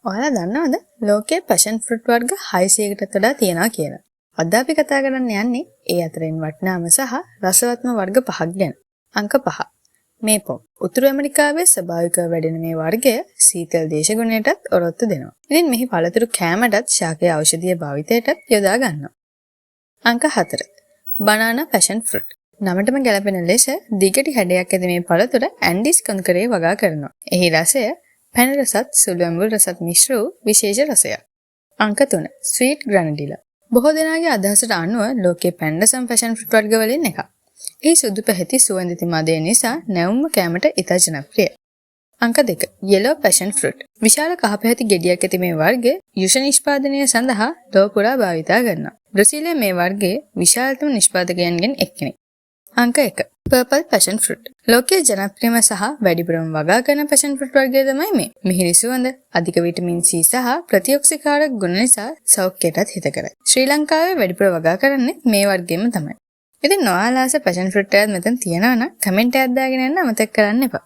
ඔයාලා දන්නවද ලෝකයේ පැෂන් ෆෘට් වර්ග 600කටත් වඩා තියෙනවා කියලා? අද අපි කතා කරන්න යන්නේ ඒ අතරින් වටිනාම සහ රසවත්ම වර්ග පහක් ගැන. අංක 5. මේපොම්. උතුරු ඇමරිකාවේ ස්වභාවිකව වැඩෙන මේ වර්ගය සීතල දේශගුණයටත් ඔරොත්තු දෙනවා. ඉතින් මෙහි පළතුරු කෑමටත් ශාකයේ ඖෂධීය භාවිතයටත් යොදා ගන්නවා. අංක 4. Banana passion fruit. නමටම ගැලපෙන ලෙස දිගටි හැඩයක් ඇති මේ පළතුර ඇන්ඩිස් කඳුකරේ වගා කරනවා. එහි රසය පැණ රසත් සුළු ඇඹුල් රසත් මිශ්‍ර වූ විශේෂ රසයක්. අංක 3. ස්වීට් ග්‍රැනඩිලා. බොහෝ දෙනාගේ අදහසට අනුව ලෝකයේ පැණ රසම පැෂන් ෆෘට් වර්ග වලින් එකක්. එහි සුදු පැහැති සුවඳ මදය නිසා නැවුම්ම කෑමට ඉතා ජනප්‍රියයි. අංක 2. යෙලෝ පැෂන් ෆෘට්. විශාල කහ පැහැති ගෙඩියක් ඇති මේ වර්ගය යුෂ නිෂ්පාදනය සඳහා ලොව පුරා භාවිතා කරනවා. බ්‍රසීලය මේ වර්ගයේ විශාලතම නිෂ්පාදකයන්ගෙන් එක්කෙනෙක්. අංක 1. Purple passion fruit. ලෝකයේ ජනප්‍රියම සහ වැඩිපුරම වගා කරන පැෂන් ෆෘට් වර්ගය තමයි මේ. මිහිරි සුවඳ, අධික විටමින් C සහ ප්‍රතිඔක්සිකාරක ගුණ නිසා සෞඛ්‍යයටත් හිතකරයි. ශ්‍රී ලංකාවේ වැඩිපුර වගා කරන්නේ මේ වර්ගයම තමයි. ඉතින් ඔයාලා ආස පැෂන් ෆෘට් එකක් මෙතන තියෙනවා නම් කමෙන්ට් එකක් දාගෙන යන්න අමතක කරන්න එපා.